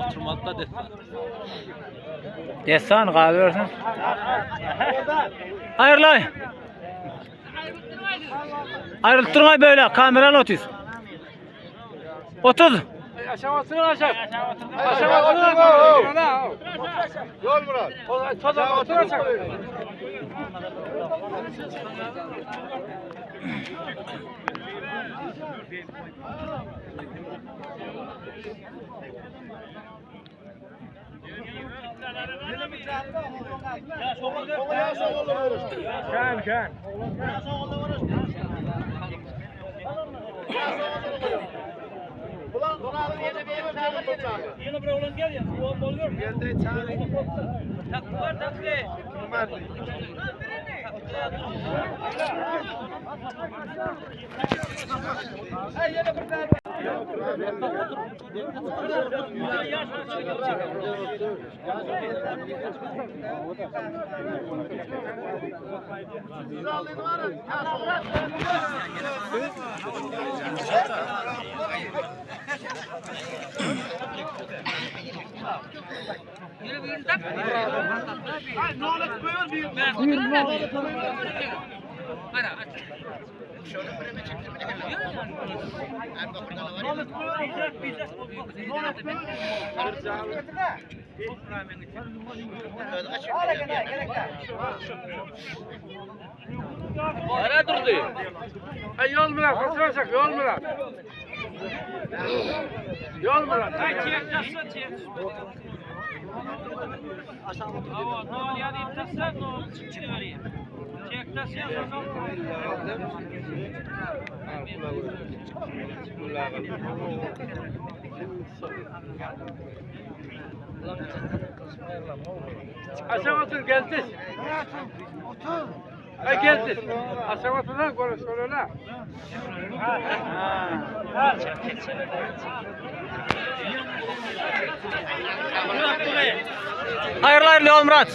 Oturmakda dessan. Dessan galybersin. Aýrylaý. Aýrylyp durmaý böyle kameran 30. 30. Aşağı otur aşağı. Aşağı otur. Yol Murat. Aşağı otur aşağı. Kan kan. Ara durdu. Ay yol Murat, otur aşağı yol Murat. Yol Murat. Aşağı otur geldi. Otur. Ay geldi. Aşağı otur lan konuş öyle. Aýryl aýryl ýol Murat.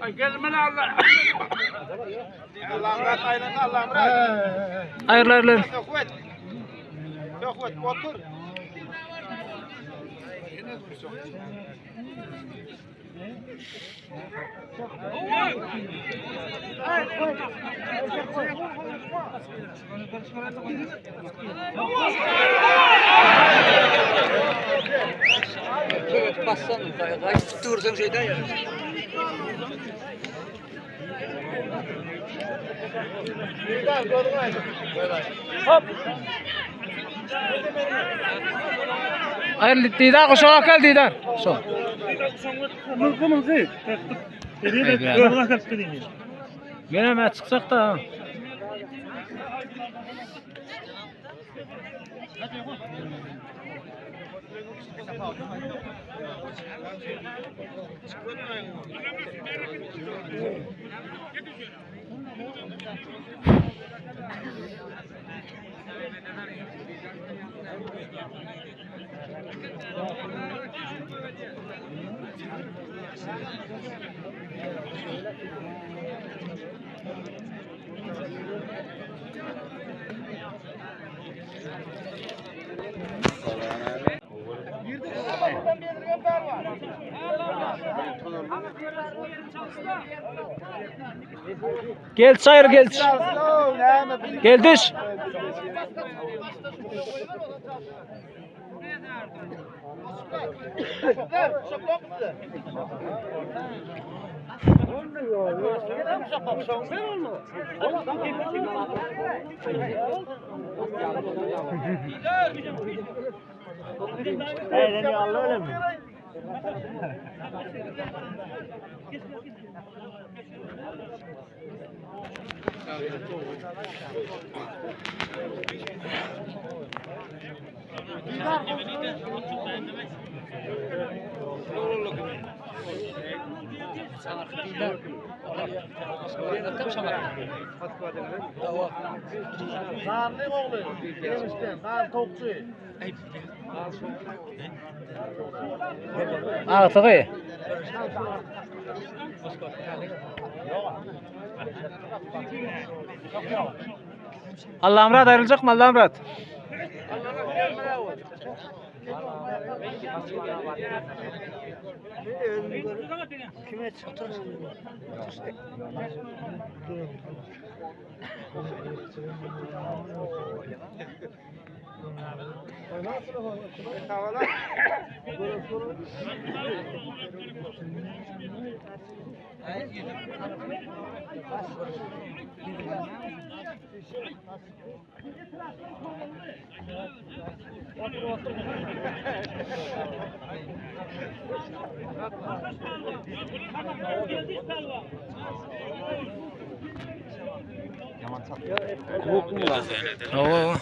Ay gelme lan Allah. Allah Murat aynen Allah Murat. Aýryl aýryl. Sohbet. Sohbet otur. Aýryl Didar goşa gel Didar. Şo. Men hem çyksak da. Gel çaýyr gel. Gel düş. Agtygy. Allamyrat aýryljakmy Allamyrat? Hawa.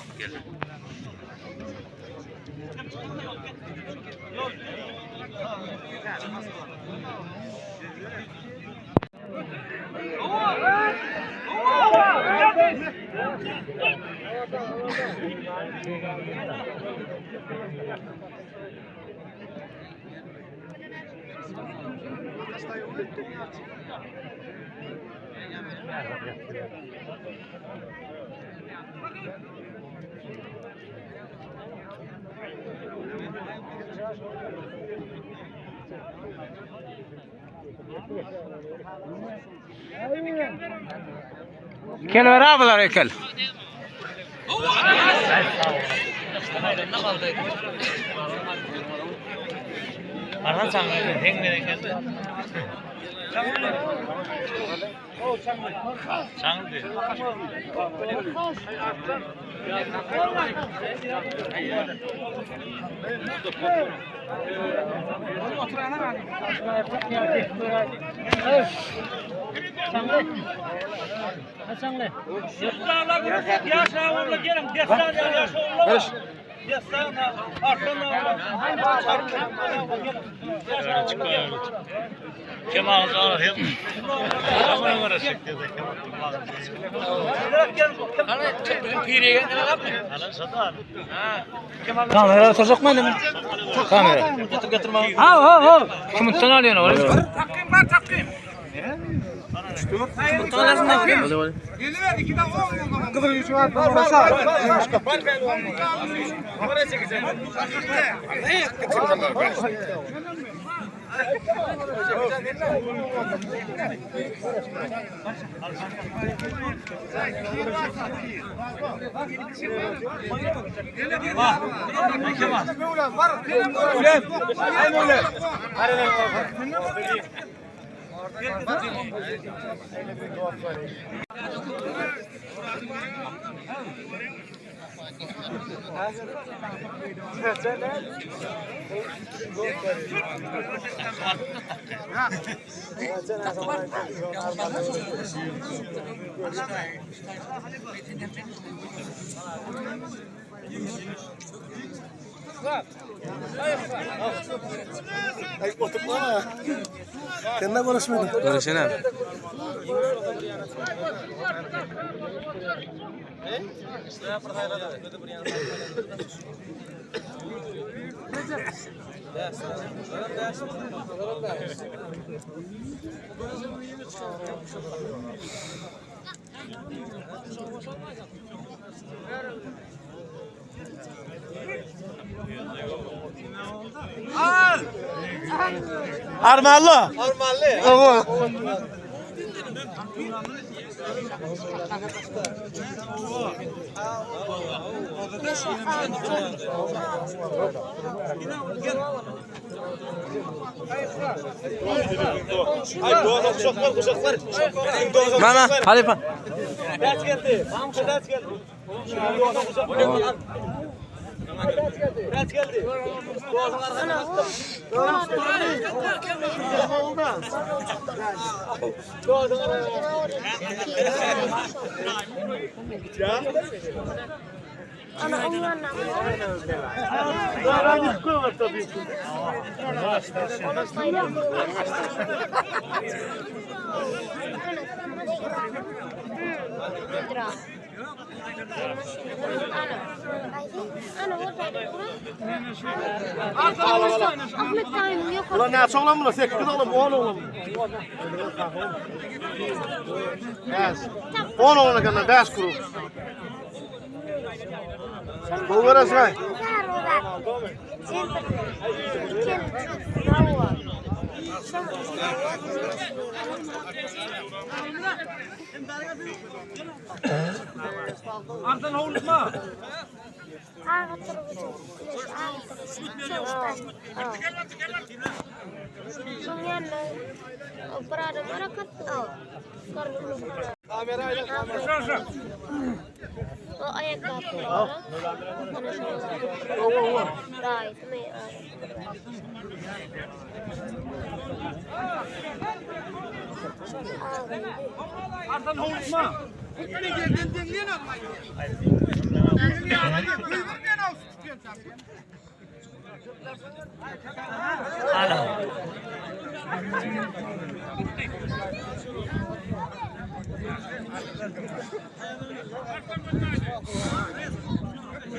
Kel ber bular kel. Kamera oturacak mı elime? Kamera. Ha ha ha. Kimden alıyorsun oğlum? Takvim var takvim. Kimden alıyorsun lan? Ay oturma. Sen de konuşmadın. Görüşene. Armallı. Armallı. Ama. Mana Halifa. Ulan ne çok lan bunlar? 8 oğlum, 10 oğlum. 10 oğlum kadar 5 kuruş. Bu veresi ne?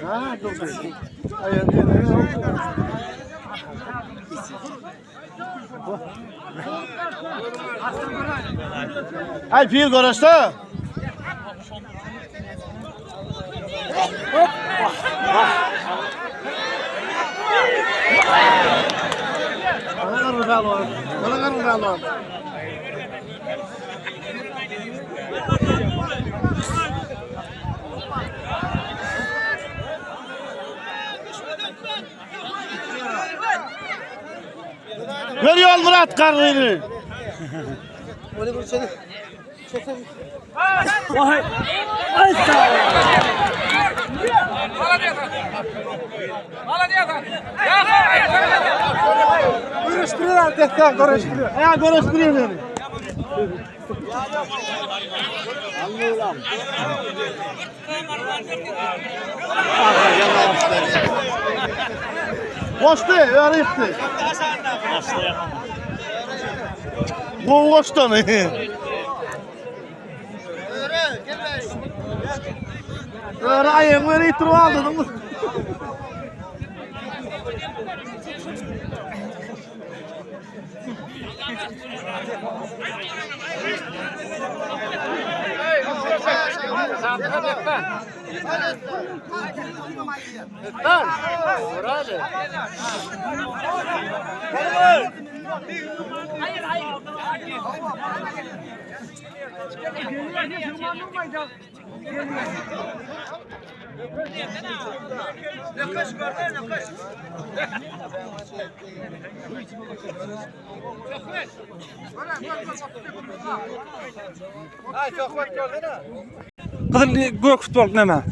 Ha, dur. Ay, ay, ay. Ay pir görüştü. Bana karın kalın. Veriyor Murat karnını. Görüştürüyor artık, görüştürüyor. Ha, görüştürüyor beni. Koştu, yarıştı. Bu koştu onu. Öyle ayağımı öyle ittirip aldım. Gyzyl gök futbol näme?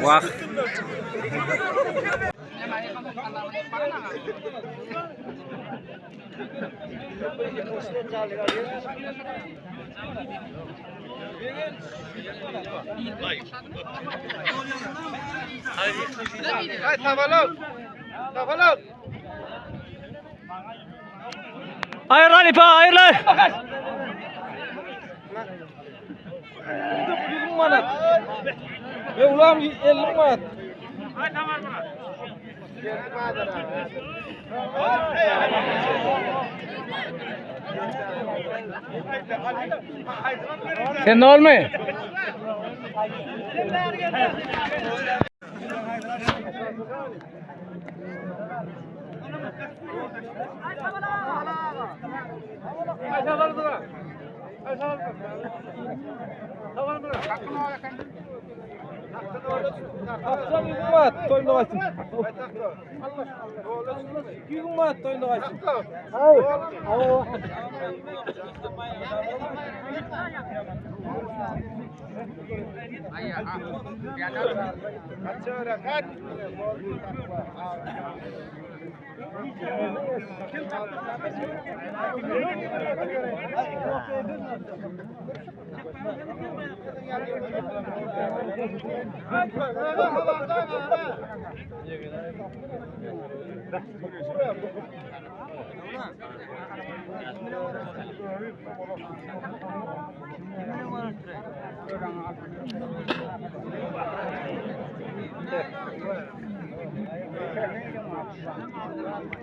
Wah. Aýyr lan ipe aýyr lan. Sen ne olmuyor?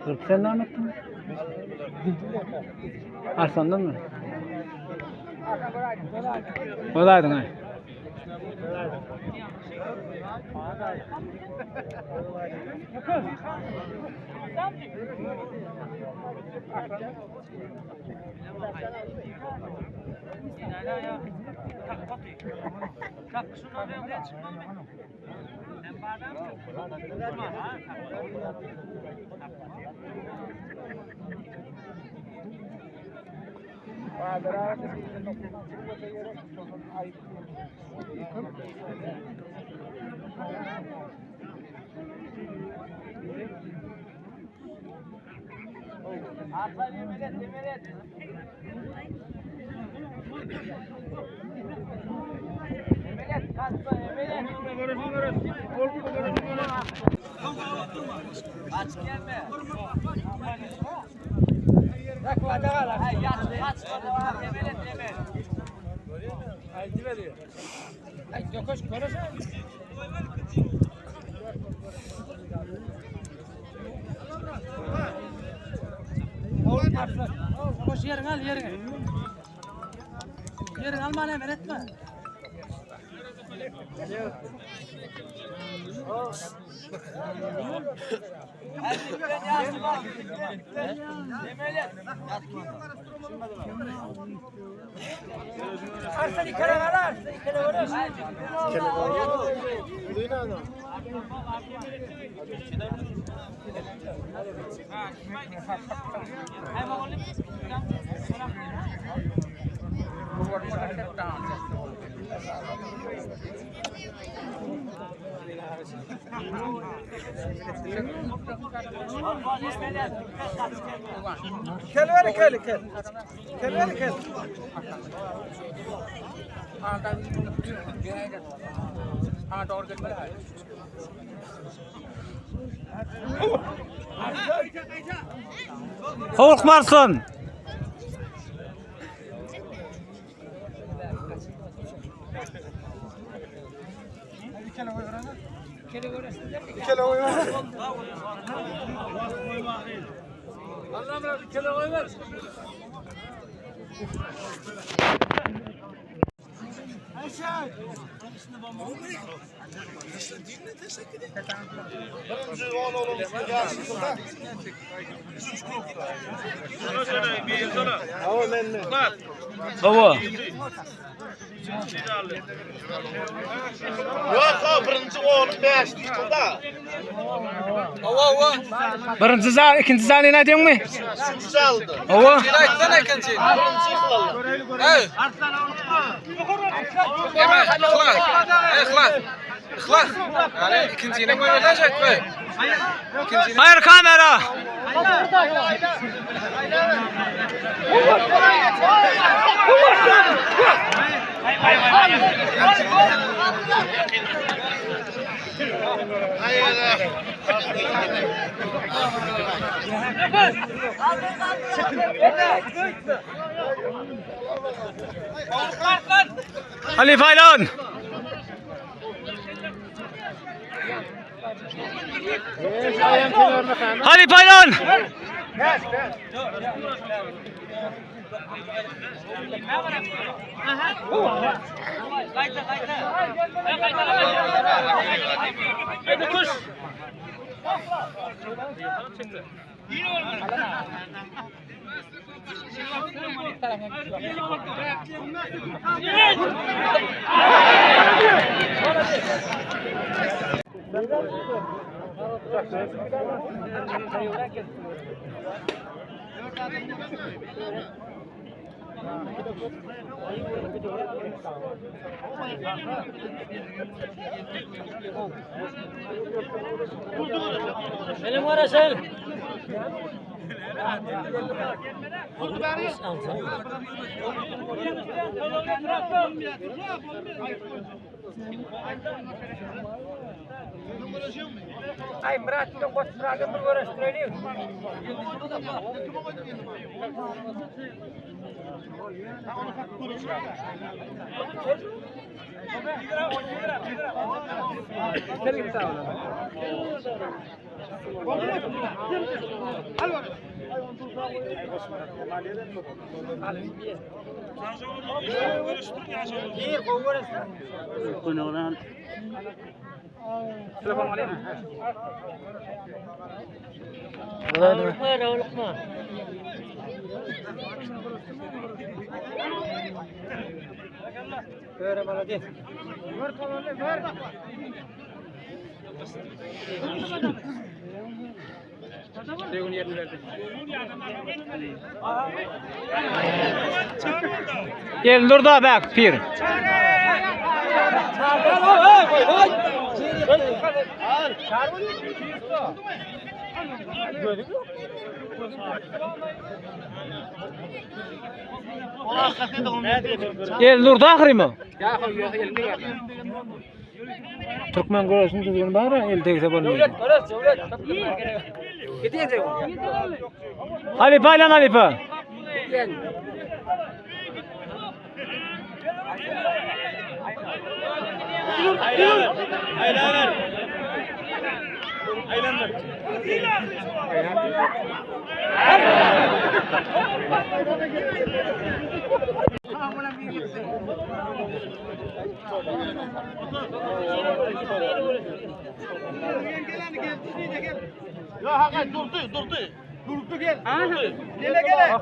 Kırk sen ne ettin? Arslandan mı? Oradaydın ha. Koş yerini al yerini. Yerini alma hemen etme. Korkma Arslan. Baba. Yok o birinci oğlum 5 yıkıldı. Birinci zal, ikinci zal ne diyorsun mi? Üçüncü aldı. Ova. Birinci yıkılalım. Hayır kamera. Ali Paylan. Ali Paylan. Benim var sen. Ay Murat bilen Goçmyradyň bir görüşdirelim. Gel dur da bak pir. El dur da ahyry mı? Türkmen göreşini düzgün bar el degse bolmaýar. Halifa aylan halifa. Ya hakikat durdu, durdu. Durdu gel. Gele gele.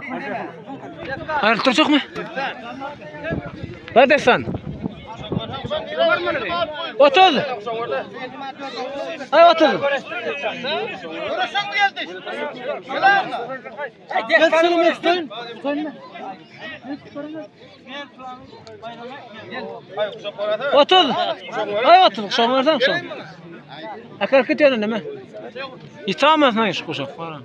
Ayrılıp duracak mı? Ver destan. Otur. Ay otur. Görüşen mi geldi? Otur. Ay otur. Kuşak varsan kuşak. Akar kıt yanı neme? İtamaz lan şu kuşak var.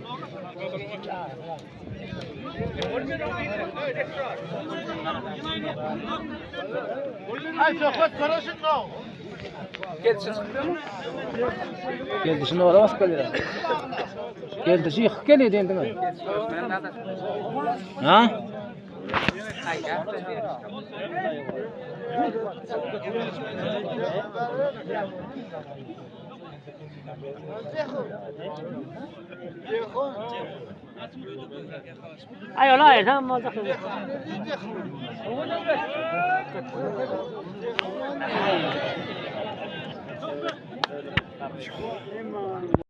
Ay sohbet görüşün no. Geldi şimdi ola bas gelir. Geldi şu yıkık geliyor değil mi? Ha? Ay ola tamam olacak.